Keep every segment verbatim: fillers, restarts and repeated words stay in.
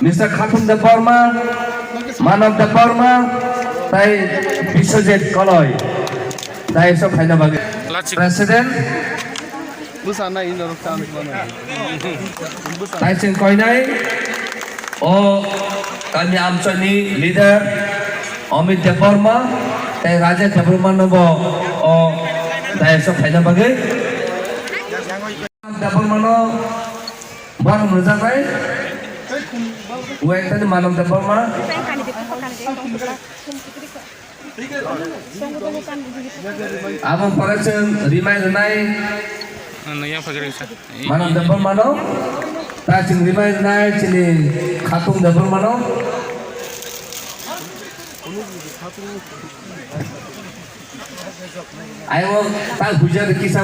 Mister Khatung Debbarma, Manav Debbarma, tai Biswajit Koloi, tai sok khaina bagwi. President, Bwsana ino rok chance mano. Tai chwng koinai o kami amchaini leader Amit Debbarma tei Raja Debbarma no bo o dais o phaina bagwi. Debbarma no borok rwjaknai. Wek tani Manav Debbarma. Abo pore chwng rimai rwnai. Nang yang pakai sa. Manav Debbarma no. Ta chwng rimai rwnai chini Khatung Debbarma no. Ayo ta hujar kisa.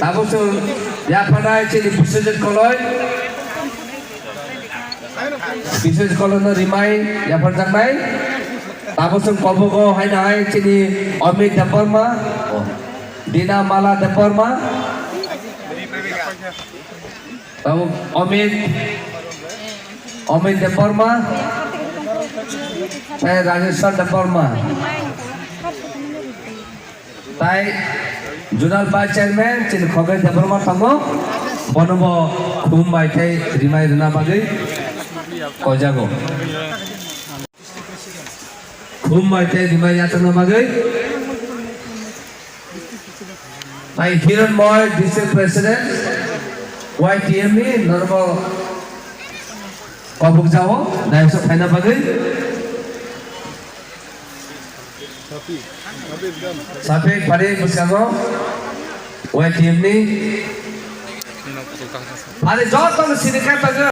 Tabuk chwng yapharnai chini Biswajit Koloi. Biswajit Koloi no rimai yapharjaknai. Tabuk chwng kobogo haino hai chini Amit Debbarma, Dina Mala Debbarma, tabuk Amit, Amit Debbarma, tei Rajeshwar Debbarma. Tai Zonal Vice Chairman chini Khogoi Debbarma tongo, bono bo khum bai tei rimai rwna bagwi koijago. Khum bai tei rimai yachakna bagwi. Tai Hiranmoy District President Y T M ni norbo kobok jao, dais o phaina bagwi. Sapik pari bwskango Y T M ni pari joto no sini kha tongo.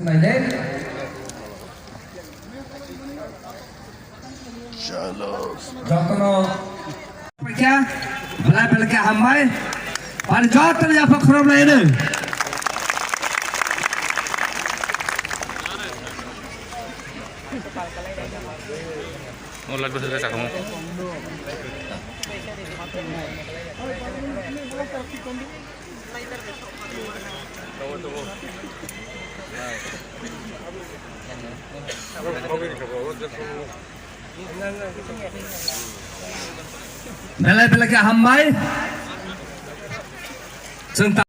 Naile. Jotono. Paikha, belai belai khe hambai. Pari jotono yapha khorok laino. O laddu se chakamo. Belai belai khe hambai. Chwng ta-